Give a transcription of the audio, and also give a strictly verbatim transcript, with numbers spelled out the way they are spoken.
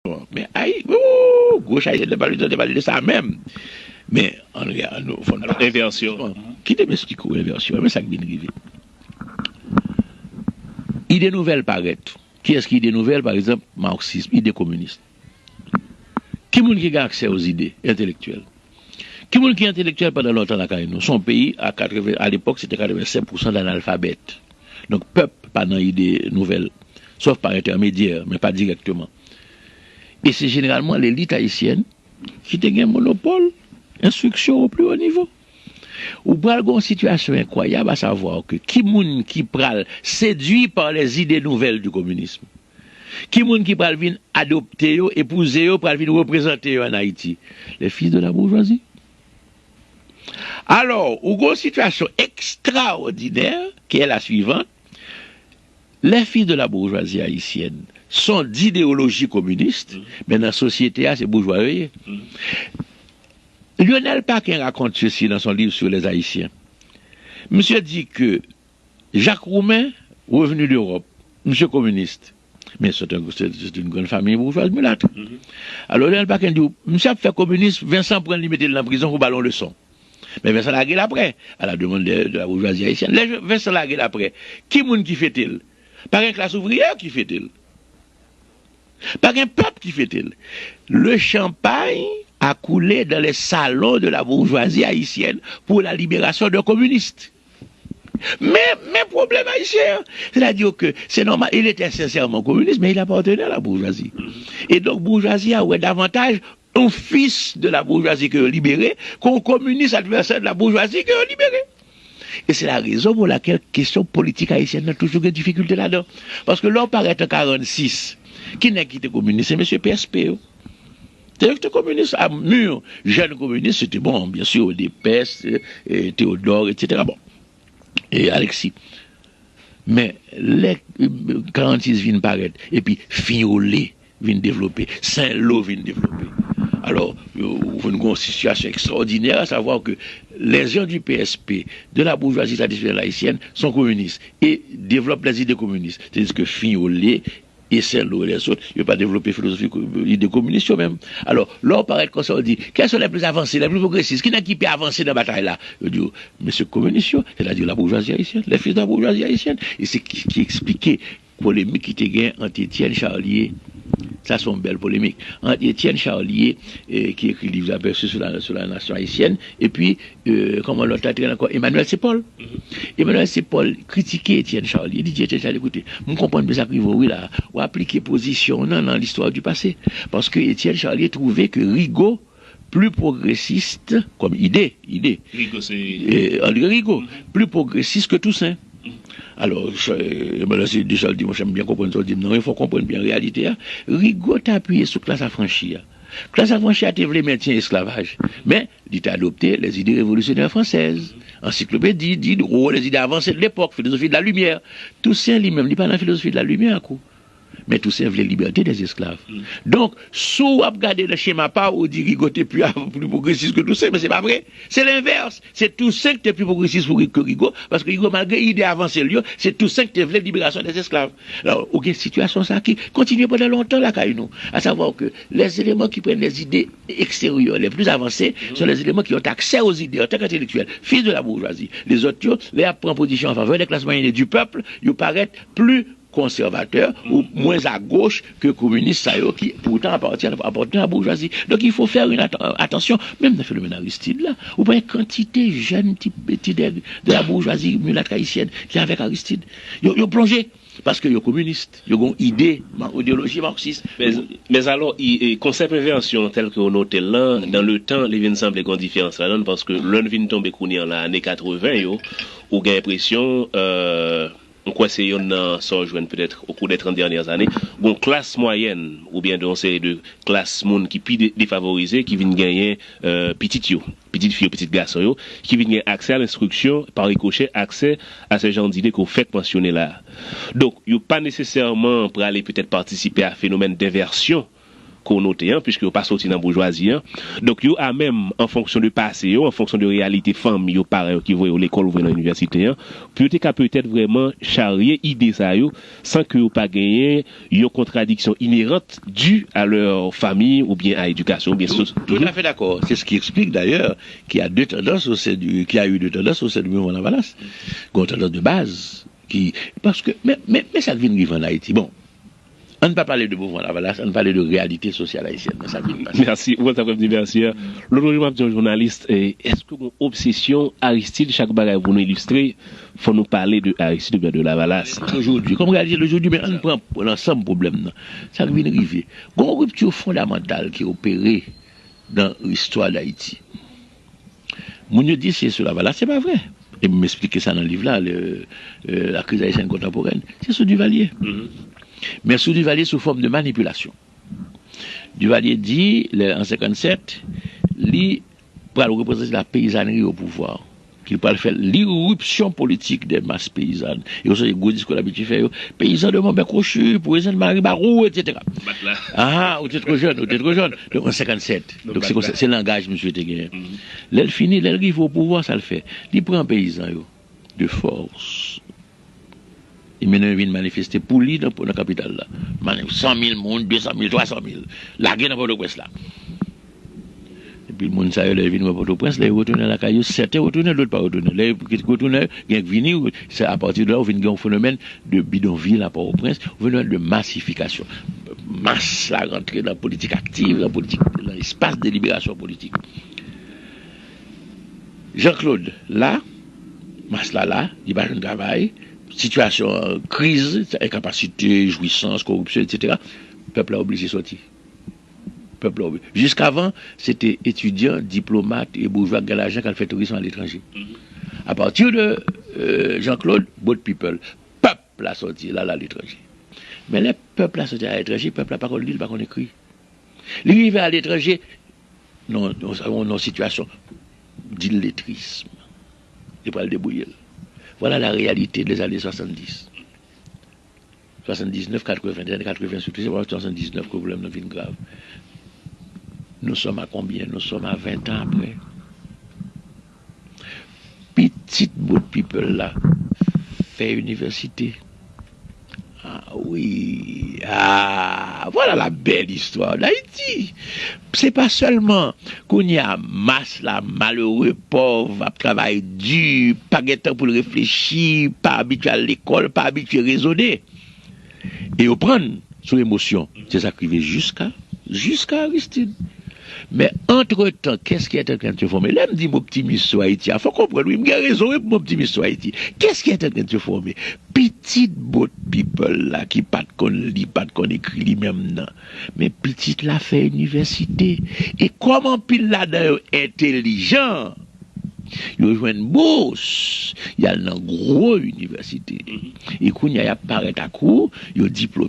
Men ay, wou, goch ayisyen te pale, te pale de sa menm. Men, ann, ann, nou, fò n pa. Envèsyon. Bon, kite m esplike w envèsyon. Men sa k vin rive. Ide nouvèl parèt. Kiyès ki ide nouvèl? Pa egzanp, marksism, ide kominis. Ki moun ki gen aksè o zide entelektyèl? Ki moun ki entelektyèl pandan lontan lakay nou? Se yon peyi, a katreven, a lepòk, se te katrevensenk pousan d analfabèt. Donk, pèp pa nan ide nouvèl, sòf pa entèmedyè, men pa dirèkteman. E se jeneralman lelit ayisyèn ki te gen monopòl enstriksyon o pli wo nivo. Ou pral gen yon sitiyasyon enkwayab, a savwa ke ki moun ki pral sedui pa lèzide nouvèl di kominism? Ki moun ki pral vin adopte yo, epouze yo, pral vin reprezante yo ann Ayiti? Les fils de la bourgeoisie. Alò, ou gen yon sitiyasyon ekstraòdinè, ki è la suivant. Les fils de la bourgeoisie haïtienne sont d'idéologie communiste, men nan sosyete a, se boujwa yo ye. Lionel Paquin raconte ceci dans son livre sur les Haïtiens. Misye di ke Jacques Roumain, revenu d'Europe, misye kominis. Men se te, se te yon grann fanmi boujwa milat. Alò, Lionel Paquin di w, misye ap fè kominis, Vincent pran l, li mete l nan prizon pou ba l yon leson. Men Vincent lage l aprè, à la demande de, de la bourgeoisie haïtienne. Lè Vincent lage l aprè, ki moun ki fete l? Pa gen klas ouvriyè ki fete l. Pa gen pèp ki fete l. Le champagne a coulé dans les salons de la bourgeoisie haïtienne pour la libération d'un communiste. Men, men pwoblèm ayisyen an, c'est-à-dire que c'est normal, il était sincèrement communiste, mais il appartenait à la bourgeoisie. E donk, boujwazi a wè davantaj yon fils de la bourgeoisie ke yo libere, ke yon kominis advèsè de la bourgeoisie ke yo libere. E se la rezon pou lakèl kesyon politik ayisyèn nan toujou gen difikilte ladan. Paske lè w parèt an karannsis, ki nèg ki te kominis? Se mesye P S P yo. Se yo ki te kominis a mur. Jèn kominis, se te bon, byen si, Depès, e, Teyodò, etsetera. Bon. E Alexis. Men, lè, e, karannsis vin parèt, epi Finyole vin devlope, Senlo vin devlope. Alò, yo, ou vin gen yon sitiyasyon ekstraòdinè, a savwa ke les gens du P S P, de la bourgeoisie traditionnelle haïtienne, sont communistes et développent les idées communistes. Tandis que Finyole e Senlo e lèzòt, yo pa devlope filozofi ko-, ide kominis yo menm. Alò, lè w parèt konsa, w di, quels sont les plus avancés, les plus progressistes? Ki nèg ki pi avanse nan batay la? Yo di w, mesye kominis yo, c'est-à-dire la bourgeoisie haïtienne, les fils de la bourgeoisie haïtienne. E se ki, ki eksplike polemik ki te gen ant Etienne Charlier. Sa se yon bèl polemik. Ant Etienne Charlier, e, ki ekri liv Aperçu sur la, sur la nation haïtienne, epi, e, kòman lòt la te rele ankò, Emmanuel Sepol. Emmanuel Sepol kritike Etienne Charlier. Li di Etienne Charlier, koute, m konprann byen sa k rive w wi la. W aplike pozisyon w nan, nan l'histoire du passé. Paske Etienne Charlier twouve ke Rigaud pli pwogresis kòm ide, ide. Rigaud, se e, André Rigaud, pli pwogresis ke Toussaint. Alò, sa, e, madan se Deschaldi, monchè, m byen konprann sa w di m nan, wi, fò w konprann byen reyalite a. Rigaud te apiye sou klas afranchi a. Klas afranchi a te vle mentyen esklavaj, men li te adopte les idées révolutionnaires françaises. Ansiklopedi, di, Diderot, les idées avancées de l'époque, philosophie de la lumière. Toussaint li menm, li pa nan filozofi de la limyè ankò. Men Toussaint vle libète dèz esklav. Donk, si w ap gade nan chema pa w, ou di Rigaud te pi av-, pli pwogresis ke Toussaint, men se pa vre. Se lenvès. Se Toussaint ki te pi pwogresis pou Ri-, ke Rigaud, paske Rigaud, malgre ide avanse l yo, se Toussaint ki te vle liberasyon dèz esklav. Alò, ou gen sitiyasyon sa ki kontinye pandan lontan lakay nou. À savoir que les éléments qui prennent les idées extérieures les plus avancées sont les éléments qui ont accès aux idées en tant qu'intellectuels, fils de la bourgeoisie. Lezòt yo, lè y ap pran pozisyon an favè des classes moyennes et du peuple, yo parèt pli konsèvatè ou mwens agoch ke kominis sa yo ki poutan apatyen, apatyen a boujwazi. Donk, il faut faire une atten-, attention, menm nan fenomèn Aristide la, ou pa gen kantite jèn ti, ti de, de la bourgeoisie mulatte haïtienne ki avèk Aristide. Yo, yo plonje, paske yo kominis, yo gen ide, ma-, ideyoloji maksis. Men, men alò, i, e, konsèp envèsyon tèl ke w note l lan, nan le tan, li vin sanble gen diferans ladan l, paske lè n vin tonbe kounye a nan ane katreven yo, ou gen enpresyon, e, m kwè se yonn nan sa w jwenn petèt au cours des trente dernières années, gon klas mwayèn oubyen de yon seri de klas moun ki pi de-, defavorize ki vin genyen, e, pitit yo, pitit fi yo, pitit gason yo, ki vin gen aksè a lenstriksyon, pa rikochè, aksè a se jan dide ke w fèk mansyone la a. Donk, yo pa nesesèman prale petèt patisipe a fenomèn denvèsyon konote an, piske yo pa soti nan boujwazi an. Donk, yo amenm, an fonksyon de pase yo, an fonksyon de reyalite fanmi yo, paran yo ki voye yo lekòl oubyen nan inivèsite an, pou yo te ka petèt vrèman charye ide sa yo, san ke yo pa genyen yon kontradiksyon inhérente due à leur famille oubyen à éducation, oubyen Tout, tout à fait d'accord. C'est ce qui explique d'ailleurs qu'il y a deux tendances au sein du, qu'il y a eu deux tendances au sein du mouvement Lavalas. Une tendance de base qui, parce que, mais, mais, mais ça vient arriver en Haïti. Bon, on ne pas parler de mouvement Lavalas, on ne parle de réalité sociale haïtienne. Mais ça vient passer. Mèsi. Ou konn sa k fè m di mèsi a? Lòt jou m ap di yon jounalis, eh, èske gen obsesyon Aristide, chak bagay pou nou ilistre, fò nou pale de Aristide oubyen de Lavalas. Aujourd'hui, comme réalité d'aujourd'hui, men ann pran ansanm pwoblèm nan. Sa k vin rive. Gon ripti fondamantal ki opere nan istwa Dayiti. Moun yo di se sou Lavalas, se pa vre. E m eksplike sa nan liv la, le, euh, La crise haïtienne contemporaine. Se sou Duvalier. Men sou Duvalier sou fòm de manipilasyon. Duvalier di, lè, an senkannsèt, li pral reprezante la peyizanri o pouvwa, ki pral fè l'irruption politique des masses paysannes. E w sonje gwo diskou l abitye fè yo, peyizan de Monbè Kwochi, peyizan de Maribarou, et cetera. Ah, ou te twò jèn, ou te twò jèn. Donk, an senkannsèt. Donk, se konsa, se langaj misye te genyen. Lè l fini, lè l rive o pouvwa, sa l fè? Li pran peyizan yo, de fòs. E mennen yo vin manifeste pou li nan, nan kapital la. Mani-, san mil moun, de san mil, twa san mil. Lage nan Pòtoprens la. Epi moun sa yo, lè yo vin wè Pòtoprens, lè yo retounen lakay yo, sèten retounen, lòt pa retounen. Lè yo retounen, gen k vini, se apati de la, ou vin gen yon fenomèn de bidonvil a Pòtoprens, yon fenomèn de masifikasyon. Mas la rantre nan politik aktiv, nan politik, nan espas deliberasyon politik. Jean Claude la, mas la la, li pa jwenn travay, sitiyasyon kriz, enkapasite, jwisans, koripsyon, et cetera. Pèp la oblije sòti. Pèp la oblije. Jiskavan, se te etidyan, diplomat e boujwa k gen lajan k al fè tourism aletranje. Apati de, euh, Jean Claude, boat people, pèp la sòti, l al aletranje. Men lè pèp la sòti aletranje, pèp la pa konn li, li pa konn ekri. Li rive aletranje, nan, nan, nan yon sitiyasyon d'iletrism. Li pral debouye l. Voilà la réalité des années soixante-dix. Soixante-dix-neuf, quatre-vingts, ane katreven sitou, se pa swasanndisnèf ke pwoblèm nan vin grav. Nous sommes à combien? Nous sommes à vingt ans après. Pitit boat people la fè inivèsite. Ah wi, ah, voilà la belle histoire d'Haïti. Se pa sèlman kounye a mas la, malere, pòv, ap travay di, pa gen tan pou l reflechi, pa abitye al lekòl, pa abitye rezone. E yo pran sou emosyon. Se sa k rive jiska, jiska Aristide. Men antretan, qu'est-ce qui est en train de se former? Lè m di m optimis sou Ayiti a, fò w konprann, wi, m gen rezon, wi, pou m optimis sou Ayiti. Qu'est-ce qui est en train de se former? Pitit boat people la ki pa t konn li, pa t konn ekri li menm nan. Men pitit la fè inivèsite. E kòm anpil ladan yo entelijan, yo jwenn bous, y al nan gwo inivèsite. E kounye a, y ap parèt ak ou, yo diplome.